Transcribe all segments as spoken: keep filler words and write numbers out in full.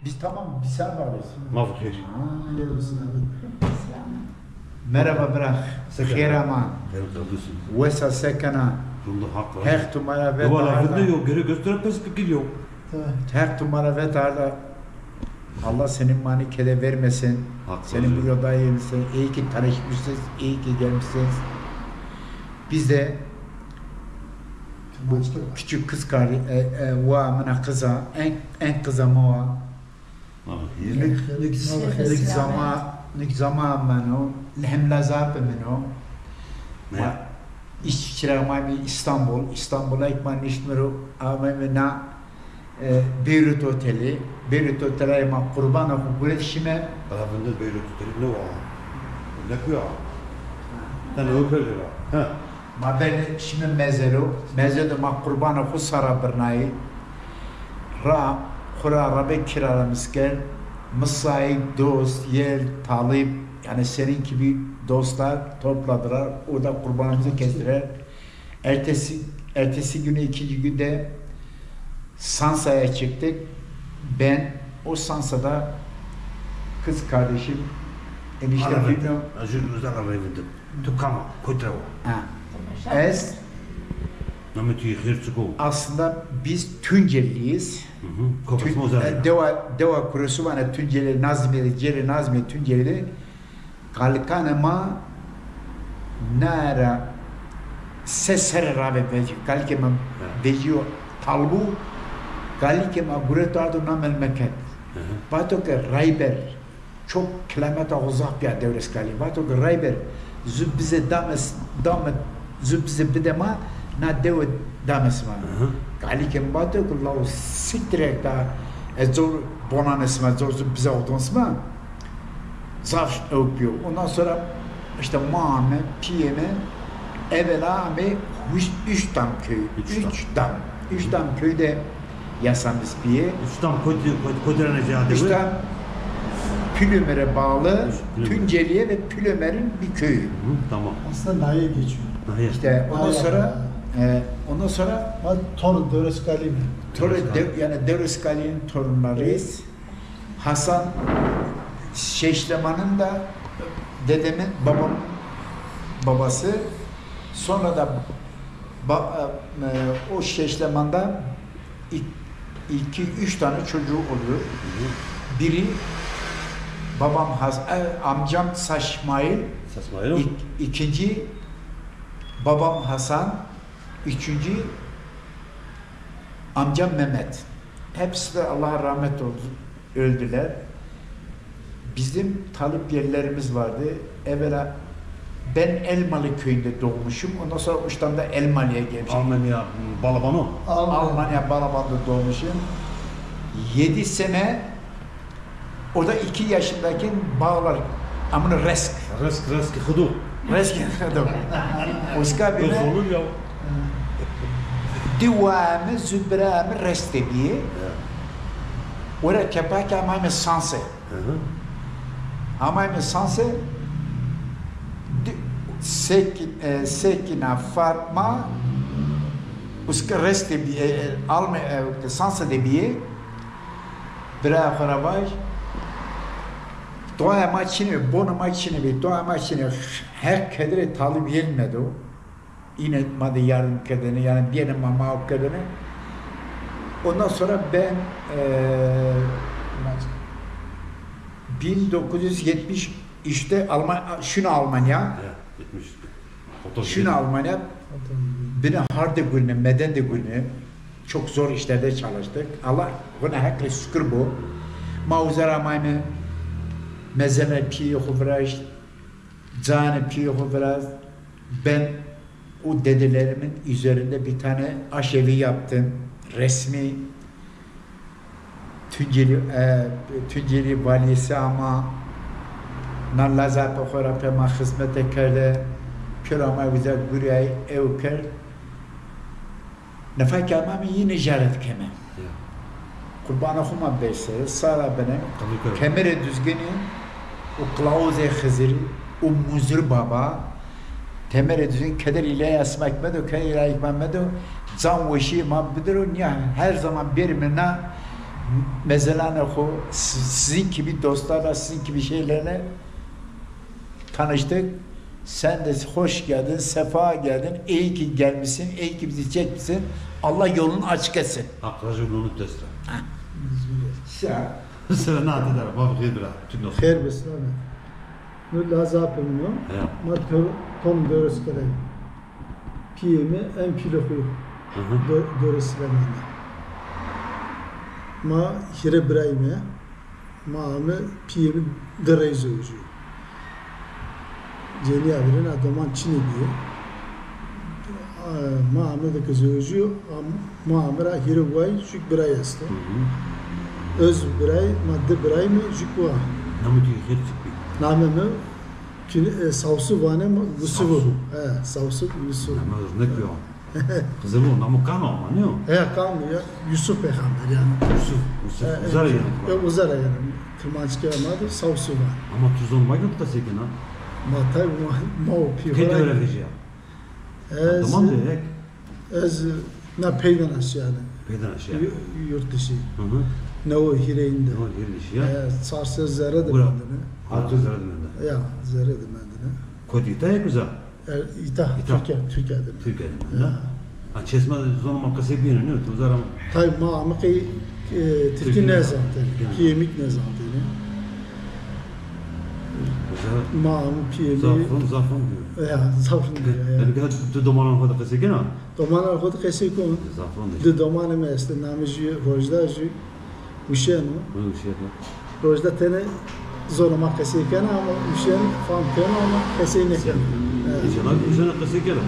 Biz tamam, biz sen bağlıyız. Ma bi xêr. Merhaba bırak. Xêr ama. Xêr qebul olsun. Wesa se kena. Haq tu ma ra vet arda. Valla vinde yo, göre göstere pes fikir yo. Haq tu ma ra vet arda. Allah senin mani keder vermesin. Senin bu yolda yürüyorsun. İyi ki tanışmışsınız, iyi ki gelmişsiniz. Biz de bu küçük kız kardeş, e, e, wa amına kıza, en, en kıza ma wa. Nik, nik zama, nik zama meno, hem lazap meno. Ma iş çira ma mi İstanbul, İstanbul'a ilk ma nişmiro, ama na, e, Beyrut Oteli, Beyrut Oteli ma qurban xu guret şime. Bala vinde Beyrut Oteli ne wa? Ne kuya? Tane öpeli ra. Ha. Ma berdê şime mezelo, meze de ma qurbanê xwu sara birnayî. Ra, xwu ra rabe kiraramız kerd. Misayî, dost, yel, talip, yani senin gibi dostlar topladılar. Orada kurbanımızı kestiler. Ertesi, ertesi günü, ikinci günde Sansa'ya çıktık. Ben o Sansa'da kız kardeşim, enişte bilmiyorum. Özür dilerim, arayı verdim. Tu kama, koy trewa. Ha. Ez Namê tu yê xêr çik o? Aslında biz Tunceliyiz. Hı hı. Kokasma uzak. Dewa, dewa kurusu bana Tunceli, Nazmiye, Cere Nazmiye, Tunceli. Kalikanê ma nara se serre rabe vecî. Kalikê ma vecîyo Talbu. Kalikê ma gureto ardo na memleket. Hı hı. Vato ke Rayber çok kilameta uzak ya Dewrêskalî. Vato ke Rayber, zu bize dame, dame, zu bize bide ma, na dewe dame sima. Hı hı. Kalikê mi vato ke lawo siktir ek da, ez zor bonanê sima, zor zu bize odon sima. Zaf ewk biyo. Ondan sonra işte ma ame, piyê mi, evela ame üç, üç dam köyü. Üç dam. Üç dam. Üç dam köyde yaşamış bîye. Üç dam kotî, kotî, kotî ra nêcî de? Üç dam Pülümer'e bağlı, Pülümer. Tunceli'ye ve Pülümer'in bir köyü. Hı, tamam. Aslında naye geçiyor. Naye. İşte ondan sonra, e, ondan sonra Tor Dewrêskalî mi? Tor Dewrêskalî. De-, yani Dewrêskalî'nin torunlarıyız. Hasan Şeşleman'ın da dedemin, babamın babası. Sonra da ba-, e, o Şeşleman'da ik-, iki, üç tane çocuğu oluyor. Hı hı. Biri babam Has-, e, amcam Saşmail. Saşmail o. İk-, ikinci babam Hasan, üçüncü amcam Mehmet. Hepsi de Allah rahmet oldu, öldüler. Bizim talip yerlerimiz vardı. Evvela ben Elmalı köyünde doğmuşum. Ondan sonra uçtan da Elmalı'ya gelmişim. Almanya, Balabano. Almanya Balaban'da doğmuşum. Yedi sene, orada iki yaşındayken bağlar, amına resk. Resk, resk, xudu. Resk, xudu. Uska bine. Olur ya. Di waeme, zu biraeme reste bîye. Ya. Ora kepake amayme Sanse. Hı hı. Amayme Sanse, di-, Sekin-, e, Sekina, Fatma, uska reste bîye, e, e, alme, e, Sanse de bîye. Bira xo ra vaj, doya ma çinê, bona ma çinê bî, doya ma çinê. Heq kedire talib yenmedo. Yine ma de yardım kerdene, yani diyelim ma, ma kerdene. Ondan sonra ben, e, bin dokuz yüz yetmiş üçte Alman-, şuna Almanya. Ya, yetmiş üç. Şuna Almanya. Bine harde gurne, meden de gurne. Çok zor işlerde çalıştık. Allah buna haklı şükür bu. Ma uza ra amayme, mezene piyê xo viraşt, canê piyê xo viraşt. Ben o dedelerimin üzerinde bir tane aşevi yaptım. Resmi Tunceli, e, Tunceli valisi ama na lazapê xo ra pê ma xizmete kerde. Pêro ma uza guriyay ew kerd. Nefakê amamî yîne îcaret keme. Ya. Qurbanê xo ma bêse, sara bine. Tabii ki. Kemerê Düzgünî û Kılavuzê Xizirî û Muzir Baba, Kemerê Düzgün keder îlaya sima kî medo, keder îlaya kî ma medo, can weşî ma bidiro, nîya her zaman bêrime na mezelanê xo, si-, sizin gibi dostlarla, sizin gibi şeylerle tanıştık. Sen de hoş geldin, sefa geldin. İyi ki gelmişsin, iyi ki bizi çekmişsin. Allah yolunu açık etsin. Haq rajî nonî dest ra. Ha. Sağ. Sira na te dara, ma bi xêr bira. Tu no. Xêr bi, selamet. No lazê apê min o. Ya. Ma to-, tom dores kerey. Pîyê mi en pîlê xo yo. Hı hı. Do-, dores ra mende. Ma hîrê birayî me. Ma ame pîyê mi di rey zewicîyo. Cenîya vîrena doman çinê bîye. A, ma ame de ke zewicîyo, am-, ma ame ra hîrê way jûk biray esto. Hı hı. Öz biray, ma di biray mi jûk wa. Namê tu xêr çik bî? Namê mi Kî, e, Sawsu vanê ma, Yusufu. Sawsu. He, Sawsu Yusuf. Namê rindek yo. Qizil o, namê kano ama, nîyo? He, kano ya, Yusuf peyxamber yanî. Yusuf, Yusuf. He, Uzara yanî. E, Uzara yanî. Kirmanckî ma de Sawsu vanê. Ama tu zon ma ki qesey kena? Ma tay ma, ma o pî. Kê dewre vejîya? Ez, Doman de ek? Ez na peyda na şî yanî. Peyda na şî yanî. Yu-, yurt dışı. Hı hı. Newo hîrêyin de. Newo hîrêyin de şî ya. E, çar sey zerre de mendine. Ha, tu zerre de mendine. Ya, zerre de mendine. Kotî, îta ya uza? E, îta, îta. Türkiye, Türkiye de. Türkiye de mendine. Ya. Ha, çeşme zonê ma qesey bîyêne, nîyo? Tu uza ra. Tay ma ame qey, e, Tirkî nêzantêne. Pîyê mi kî nêzantêne. Uza. Ma ame pîyê mi. Zaf rind, zaf rind bîyo. Ya, zaf rind bîyo, ya. Yanî, tu domanan xo de qesey kena? Domanê xo de qesey kon. Zaf rind. Di domanê mi estê, namê jû Rojda, jû Uşen o. Hı, Uşen o. Rojda tenê zonê ma qesey kena ama Uşen fam keno ama qesey nêkeno. Înşallah Uşen qesey keno.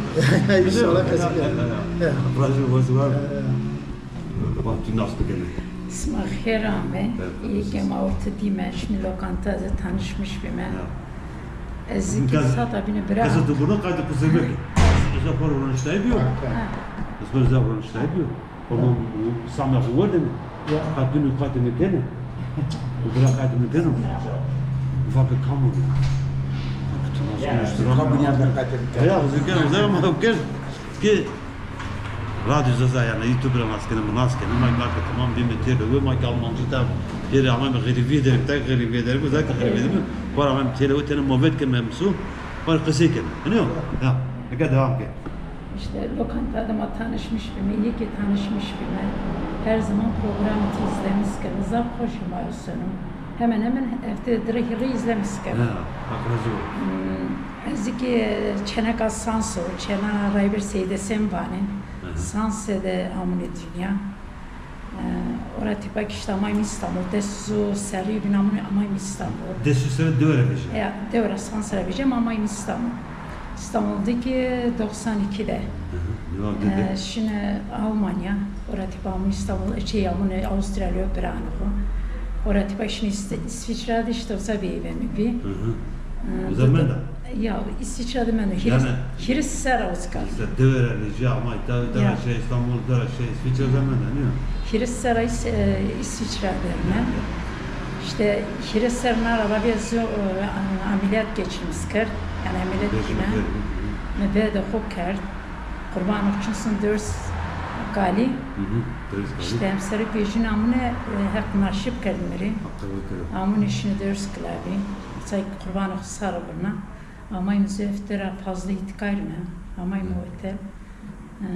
Înşallah qesey keno. Rajî wes var. Bak, tu nas bikenê. Sima xêr ame. Evet. Îyê ke ma ortê dîme, şîme lokanta de tanışmış bîme. Ya. Ez zî ke sata bîne bira. Qesa tu burada qaytê qusê meke. Qesa xo ra roniştayî bîyo. Ha. Ez xo ra roniştayî bîyo. Ama same xo werdene. Ya. Qat dûnî qaytê mi kenê. Bira qaytê mi keno. Vake kam o? Vake tu nas roniştayî. Kam o ya, ben qaytê mi kenê. Ya, zî keno, zî ama keno. Ki Radyo Zaza yanî YouTube ra nas kenê, mi nas kenê. Ma ki vake tamam bîme têle we, ma ki Almancî ta têle ameyme xerîbîye derg, ta xerîbîye derg, uza ki xerîbîye derg. Xora ameyme têle we, tenê muhabbet kenê, mem su. Xora qesey kenê. Nîyo? Ya. Eke devam ke. İşte lokanta de ma tanışmış bîme, îyê ke tanışmış bîme. Her zaman programê tu izlemîş keme. Zaf xoşê ma yo seno. Hemen hemen heftede di rey hîrê izlemîş keme. Ha, Haq razî bo. Hmm, ez zî ke çêneka Sanse o, çêna Rayber Seyîd Hesen vanê. Aha. Sanse de amune dinya. E, ora tîpa kî îşte amayme Îstanbul. Des û serrî bîn amune amayme Îstanbul. Des û serrî dewe ra vejîya? Ya, dewe ra Sanse ra vejîya, ma amayme Îstanbul. Îstanbul de kî doksan iki de. Hı hı. Ne var dedi? E, şine Almanya, ora tîpa amune Îstanbul, e, şey, amune Avustralya, biranê xo. Ora tîpa şine İs-, İsviçre de, işte uza bî eve mi bî. Hı hı. E, uza menda? Ya, İsviçre de menda. Hîris, yanî, hîris serra uza. İşte dewe ra vejîya ama îta, îta ra şey, İstanbul, îta ra şey, İsviçre de menda, nîyo? Hîris serra İs-, e, İsviçre de me. İşte hîris serra ra ra vêrd zî, e, ameliyat geçirmiş kerd. Yanî ameliyat kîme. Mi vedê xo kerd. Qurbanê xo çin sin ders kalî. Hı hı, ders kalî. İşte hemsere vejîne amune, e, Heq nasîb kerd mi rê. Heq qebul kero. Amune şine ders kalî. Say qurbanê xo sare birna. Amayme zî heftê ra fazla îtîkayî me. Amayme otel. Hı. E,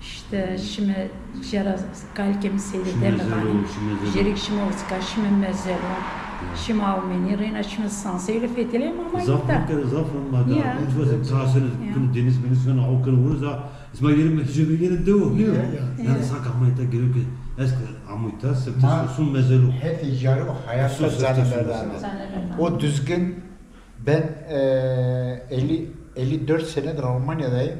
işte şime jera kalkê mi seyde deme vanê. Jêrî kî şime uza, şime mezelo. Şime Almanya, reyna şime Sanse, öyle feteleyme ama zaf îta. Zaf rind ma da. Ya. Hiç vazim, ta sene kunu deniz meniz kunu, aw kunu vuruz ha. Îsmaîl yerim, hicrê mi yerim dewo, nîyo? Ya, ya. Yanî sanki ama îta geliyor ki, eski ama îta, sırtı sun mezelo. Hep ticarı o hayatta zannederler. O düzgün. Ben, e, elli, elli dört senedir Almanya'dayım.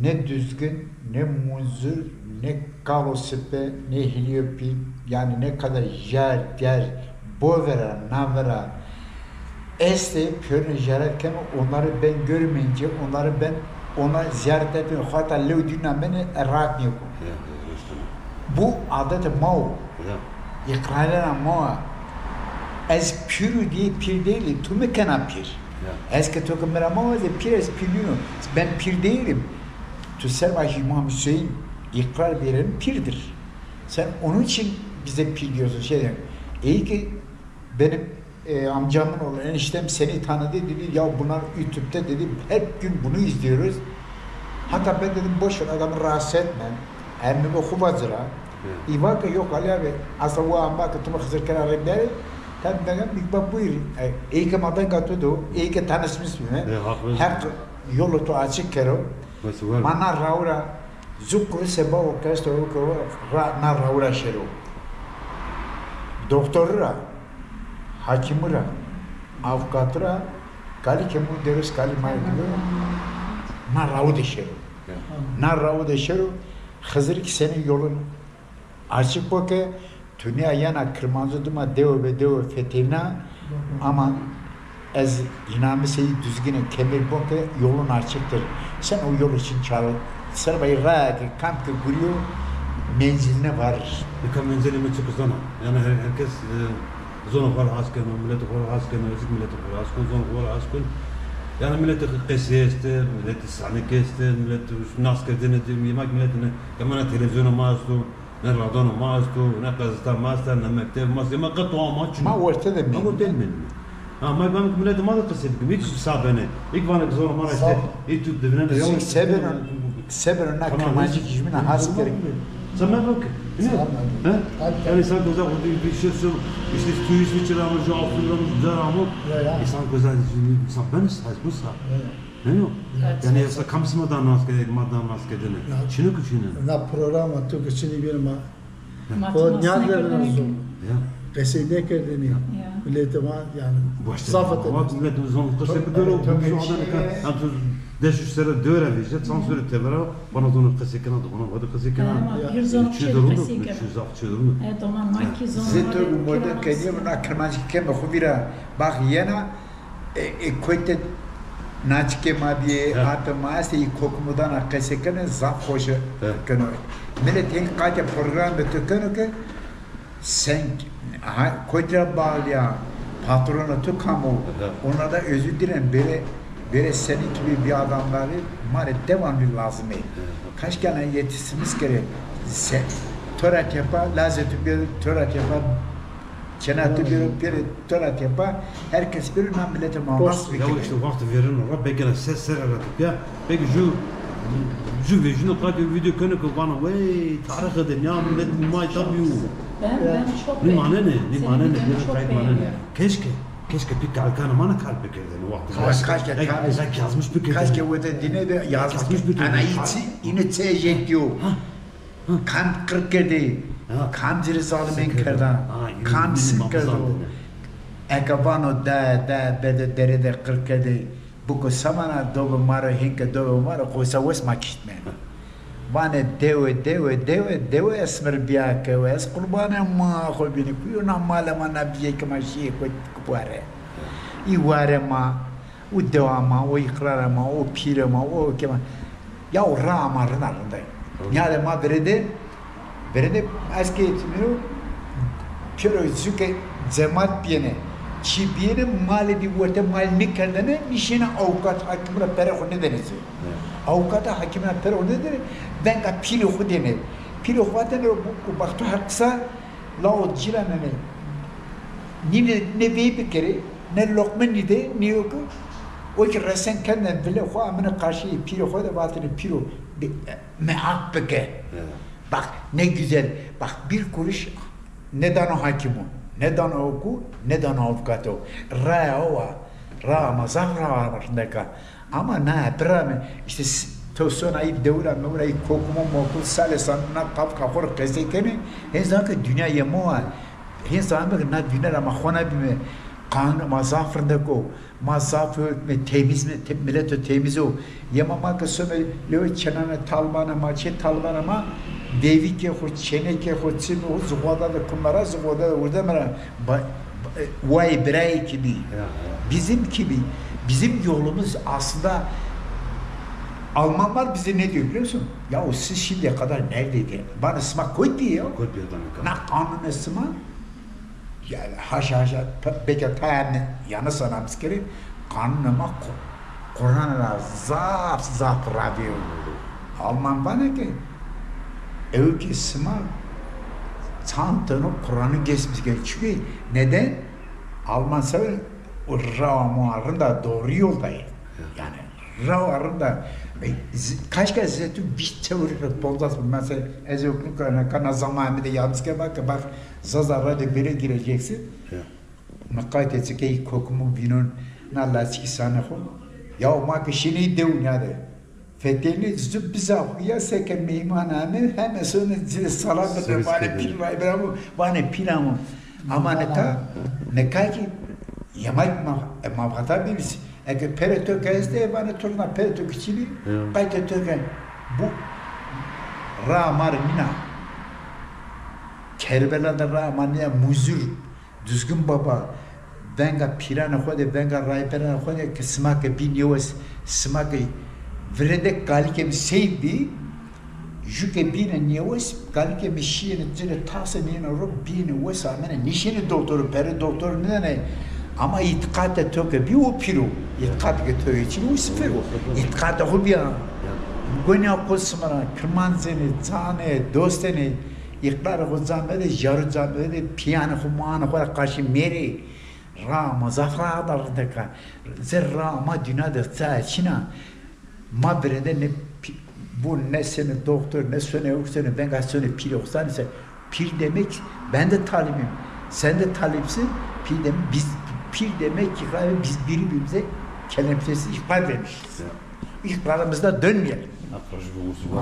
Ne düzgün, ne munzur, ne kalo sipe, ne hiliyopi, yani ne kadar jar, der, bovera, navera, este, pörüne ziyaret keme, onları ben görmeyince, onları ben, ona ziyaret etmiyorum. Hatta lew dünya beni rahat niye. Ya, ya, işte. Bu adet ma o. Ya. Îqrarena ma wa. Ez pîr û dîyê pîr değilim, tu mi kena pîr. Ya. Ez ke to ke mi ra ma wa, ez pîr, ez pîr nîyo. Ben pîr değilim. Tu ser başî İmam Hüseyin îqrar vêreno pîrdir. Sen onun için Bize pil diyorsun, şey diyor. İyi ki benim e, amcamın oğlu eniştem seni tanıdı, dedi, ya bunlar YouTube'da, dedi, her gün bunu izliyoruz. Hatta ben dedim boş ver, adamı rahatsız etme. Emmime xu vacira. Î va ke yok Ali abi, asla o amba ke tu mi Xizir kena rê berê, tabi ben bir bak buyur. E, iyi ki ma ben gato do, iyi ki tanışmış bime. Hak yolu tu açık kero. Ma na raura, zu kuru seba o kesto o ke ra, na raura şero. Doktoru ra, hakimi ra, avukatı ra, kali ke mu deros kali ma na rawu de şero. Na rawu de şero, Xizir ki seni yolun açık bo ke, tunya yana Kırmancı duma dewe be dewe feteyna, ama ez inanmış sey düzgüne kemil bo ke yolun açıktır. Sen o yol için çağır. Serbayı raya ke kam ke guriyo menziline varır. Nika menzilê mi çik zana. Yani her, herkes e, zonê xo ra has keno, miletê xo ra has keno, ezik miletê xo ra has keno, zonê xo ra has keno. Yani miletê qesê estê, miletê sanik estê, miletê nas kerdene de, yemek miletê ne, ya ma ne televîzyonê ma esto, ne radonê ma esto, ne gazeta ma esta, ne mekteb ma esta, ma qet o ama çin. Ma orte de mendîme. Ma orte de mendîme. Ha, ma ben miletê ma de qesey bikim. Hiç sa bene. İlk vana ki zonê ma ra işte, YouTube de bine de. Sebebi, sebebi na Kırmancı kişmine has gerek. Sen ben bak. He? Yani insan göze koydu bir şey sor. İşte turist mi çiğ ama, şu Afrin'den güzel ama. İnsan göze, insan ben mi? Has bu sa. Ne yok? Yani yoksa kam sima da nas kede, ma da nas kede ne? Çinuk çinuk. Na programa tu ki çini bir ma. O nîyade zon. Qesey nêkerdêne. Miletê ma yanî zaf ete. Ama miletê ma zon qesey bikero, bu şu adanê ka, yanî tu des yüz sere dewe ra vejîya, çand sere tevera, bana zon qesey kena de, ona vade qesey kena. Çi durum, çi zaf çi durum. Zê to bu modern keniye, buna Kirmanckî keme xu vîra bak yena, E, e, koyte naçikê ma bîyê, apê ma estê, î kokmudana qesey keno, zaf xoşe keno. Milet hên qaytê programê tu keno ke sen ha, koyte ra bağlı ya, patrona tu kam o? Onlardan özür dilerim, böyle, böyle senin gibi bir adamları ma rê devamlı lazım e. Kaç kere yetişmiş kere se, tora tepa, lazê tu bir tora tepa, Çêna tu bêro pêrê to ra tepa, her kes bêro na miletê ma nas bikiro. Ya işte wext vêreno ra, belkî na ses serre ra tepîya, belkî ju, ju vejîno qaytê video keno ke vana wey tarîxê de nîya milet ma ta bîyo. Ben, ben çok beğendim. Nî manenê, nî manenê, nî qayt manenê. Keşke, keşke pî kalkanê ma na kar bikerdêne wext. Kaşke, kaşke yazmış bikerdêne. Kaşke wede dîne de yazmış bikerdêne. Ana îçi, îne çi ecêk diyo. Kam qir kerdê, kam ci rê zalimên kerda, kam sin kerdo. Eke vano de, de, bede derê de qir kerdê, biko semana dobê ma ro, hên ke dobê ma ro, qoysa wes ma kiştmê. Vanê dewe, dewe, dewe, dewe esmir bîya kewe, ez qurbanê ma xo bînî, kuyo na malê ma na bîye ke ma şîyê kuware. Î ware ma, o dewa ma, o îqrara ma, o pîrê ma, o ke ma. Ya o raa ma rina rindayî. Nîyade ma verê de, verê de ez ke yetimîno, pêro zû ke cemat bîyêne, çî bîyêne, malê bî wertê malî nêkerdêne, nîşêne awkat, hakîm ra perê xo nêdêne zû. Awkata hakîm ra perê xo nêdêne, venga pîrê xo dêne. Pîrê xo vatêne ro, bu, bu baxto her qisa, Lao cîranenê nîne ne vey bikerê, ne loqme nîdê, nîyo ki o ki resen kerdêne vilê xo, amêne qarşîyê pîrê xo de vatêne, pîro, bi, me af bike. Bak ne güzel, bak bir kuruş ne dano hakîmo, ne dano oku, ne dano avûkato. Raya o wa, raa ma zaf raa rindek a. Ama na, bira mi, îşte s-, to sona î dewra mewra î kokumo moku salê san na tavka xo rê qesey kenê, hên zan ke dinya yemo a, hên zan ke na dinya ra ma xona bîme, qanûnê ma zaf rindek o, ma zaf hukme temiz mi, te-, mileto temiz o. Yema ma ke some lewe çenane talbanê ma, çê talbanê ma, devikê xo, çênekê xo, çimê xo, zixwada de kumera, zixwada de urdeme ra, Ba-, ba-, vay birayê kî bî. Ya, ya. Bizim gibi, bizim yolumuz aslında Almanlar bize ne diyor biliyor musun? Ya o siz şimdiye kadar neredeydi? Bana sima kotî ya. Kotî ya. Na qanûnê sima, yani haşa haşa, pe-, belki ta yani yanlış anlamış kere, qanûnê ma ko-, Quran ra zaf, zaf ravê yo. Alman vanê ke, ew ki sima Çand teno Kur'an'ı geçmiş gel. Çünkü neden? Alman sever o rawa rind a, doğru yoldayı. Yani rawa rind a. E, z- kaç kez zetu vîst çewir ponzas bin. Mesela ez okulu kana, kana zaman mi de yalnız ke bak, bak, Zaza Radyo bire gireceksin. Mi qaytê çikey kokumu vînon na laçikî sanê xo. Ya ma ke şinî dew nîyade. Fetelî zu biza xo ya seke meyman ame, heme sonê ci rê salam bide, vanê pîr Rayber amo, vanê pîr amo. Ama nika, nika kî yemek ma, e, ma vata bî. Eke perê to ke estê, vanê to na perê to kî çinî, qaytê to ke bu ra ma rê nîna. Kerbela de ra ma nîya muzur. Düzgün Baba, venga pîranê xo de, venga rayberanê xo de ke sima ke bî nêwes, sima ke virêde kalikê mi sey bî, jû ke bîne nêwes, kalikê mi şîyêne ci rê, tasê nêne ro, bîyêne wes, amêne nêşîyêne doktorû, pere doktorû nêdane. Ama îtîqatê to ke bî, o pîr o. Îtîqatê ke to yê çin o, sifir o. Îtîqatê xo bîya. Gonîya xo sima ra, kirmanc ênê, canê, dostênê, îqrarê xo ca mede, jarû ca mede, pîyanê xo, maanê xo ra qarşî mêrê. Ra ma zaf ra da rindek a. Zerr ra ma dîna de ca çin a. Ma virêde ne pi- bu ne senê doktor, ne sonê ewk, sonê venga, sonê pîrê xo zanê se. Pîr demek, ben de talibim. Sen de talipsin. Pîr demek, biz, pîr demek ki galiba biz birbirimize kelepçesi ihbar vermişiz. Ya. İhbarımızda dönmeyelim.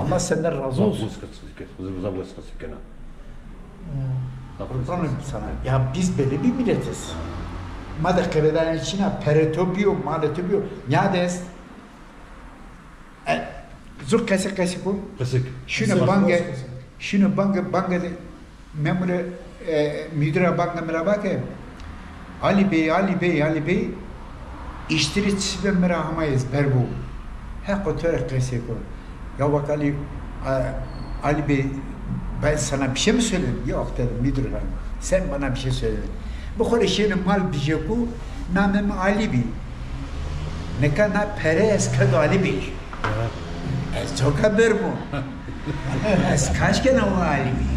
Allah senden razı olsun. Kurban olayım sana. Ya biz böyle bir milletiz. Ma de qebedanê çin a, perê to bîyo, malê to bîyo. Nîyade est. E, zu qesê qesê ko. Qesik. Şino bange, şino bange, bange de memure, e, müdüre bange mi ra va ke, Ali Bey, Ali Bey, Ali Bey, iştirî çibe mi ra hama ezber bo. Heqo to rê qesê ko. Ya bak Ali, a- Ali Bey, ben sana bir şey mi söyledim? Yok dedim müdür hanım. Sen bana bir şey söyledin. Bu xo rê şêne mal bijê ku, namê mi Ali Bey. Nika na pere ez kerdo Ali Bey. Ez çok haber bu. Ez kaş kena o Ali Bey.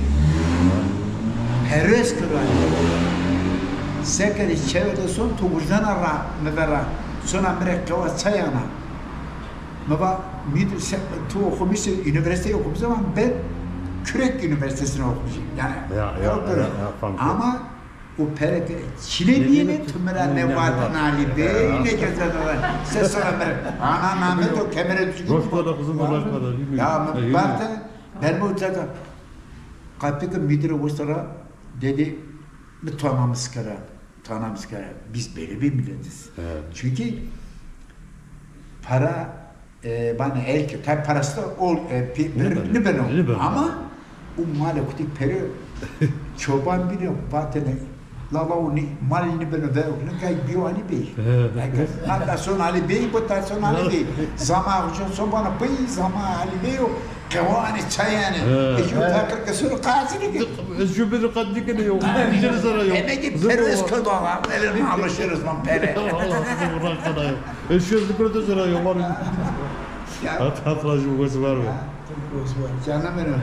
Pere ez kerdo Ali Bey. Sekerî çewe de son tu urzena ra, mi vera. Sona mi rê qewa çay ana. Mi va, müdür, sen, tu okumuşsun, üniversiteyi okumuşsun ama ben Kürek Üniversitesi'ni okumuşum. Yani, ya, ya, yok böyle. Ya, ya, tamam. Ama o pere ke çile bîyêne, tu mi ra nêvatin Ali Bey, ne kese de. Ses sana mi ra. Ana name to kemere düşkün. Roşko da kızım, roşko da, bilmiyorum. Ya, mi vate, ben bu uçaka. Kapı ke müdüre o sıra dedi, mi tanımış kere. Tanımış ki biz böyle bir milletiz. Evet. Çünkü para, e, bana el ki, tabi parası da ol, e, pi- nîbeno. Nîbeno. Ama o male kutik peri çoban bile vatene, la la o ni mal nîbeno ve ne kay biyo Ali Bey. Evet. Hatta son Ali Bey, bu da son Ali Bey. Zama hocam son bana pıy zama Ali Bey o. Qewanê, çayanê. He. E, ju feqir ke sor qazî ke. Ez ju bir qat dikene yo. Jiri sara yo. Demek ki perwez kırdı ama. Elin alışırız lan pere. Allah sizi bırak sana yo. Ez şu zikir de sara yo. Var. Ya. Hat hat rajim göz var mı? Canım benim.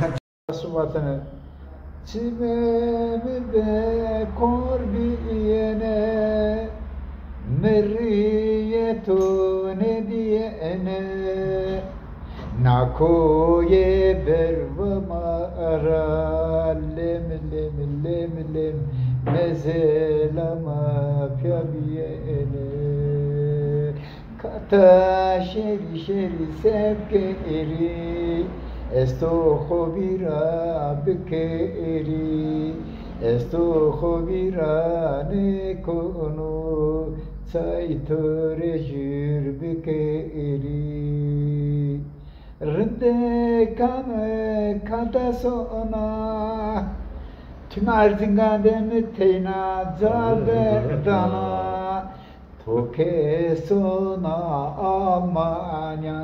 Subatını. Çimê mi de kor bîyêne, mi rîyê to nêdîyêne. Na koyê berva ma ra, lem, lem, lem, lem, mezela ma pîya bîyêne. Kata şerî şerî sebke erî, ez to xo vîra bike erî, ez to xo vîra nêkono, çay to rê jûr bike erî. Rindeka mi kata sona, tim Erzingan de mi teyna ca verdana. To ke sona Almanya,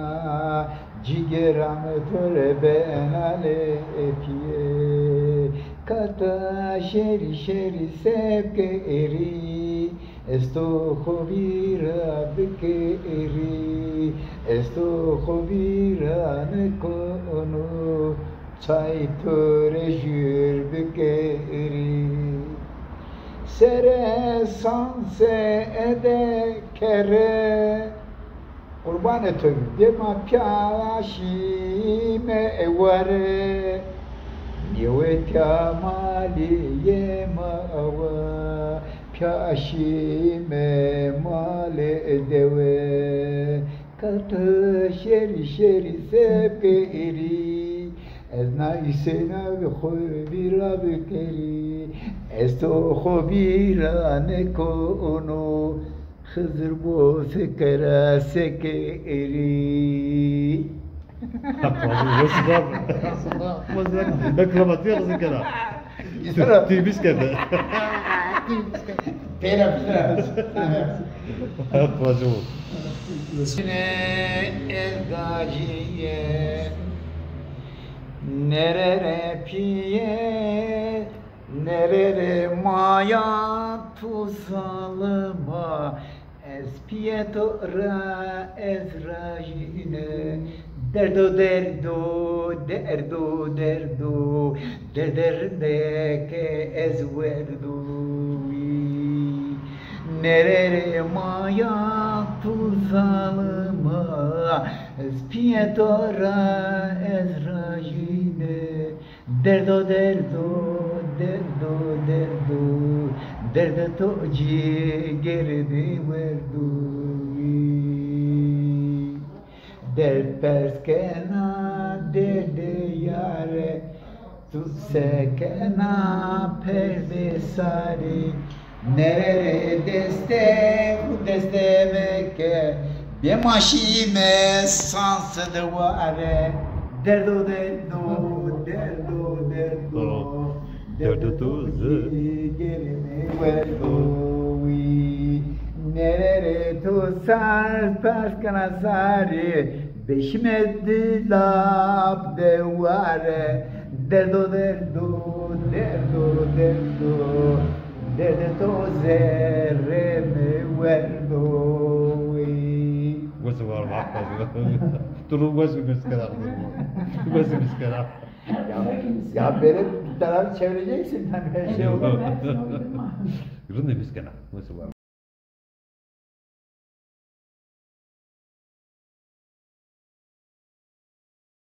cîgera mi to rê bena lê etîye. Kata şerî şerî sebke erî, ez to xo vîra bike erî, ez to xo vîra nêkono. Çay to rê jûr bikerî. Sere sanse ede kere. Qurbanê to bî. Dêma pîya şîme eware. Nêwetîya malê yê ma awa. Pîya şîme malê dewe. Ka to şêrî şêrî se bikerî, ez na Huseyna bi xo vîra bikerî. Ez to xo vîra nêkono, Xizir bo fikira sekerî. Wes bab. Wes bab. Eklematiye Xizir kena. Tîbîs kerde. Pêra pêra. Hep vacim o. Sine ez gacîye, nerere pîye, nerere maya tu zalima. Ez pîyê to ra ez rajîne. Derdo, derdo, derdo, derdo. Derde rindeke ez werdowî. Nerere maya tu zalima. Ez pîyê to ra ez rajîne. Derdo, derdo, derdo, derdo, derdê to cîgerê mi werdowî. Derd pers kena derdê yare, tu sekena perdê sarî. Nerere destê xu destê mi ke, bê ma şîme sanse de ware. Derdo, derdo, derdo, derdo. Derdo tu zi. Gerê mi werdowî. Nerere tu sar pers kena sarî. Beşime dilap de ware. Derdo, derdo, derdo, derdo. Derdê to zerrê mi werdowî. Wes war, wes. Tu ru wes miskena. Wes miskena. Ya, ya benim tarafı çevireceksin tabii, her şey olmaz. Rindê miskena. Wes war.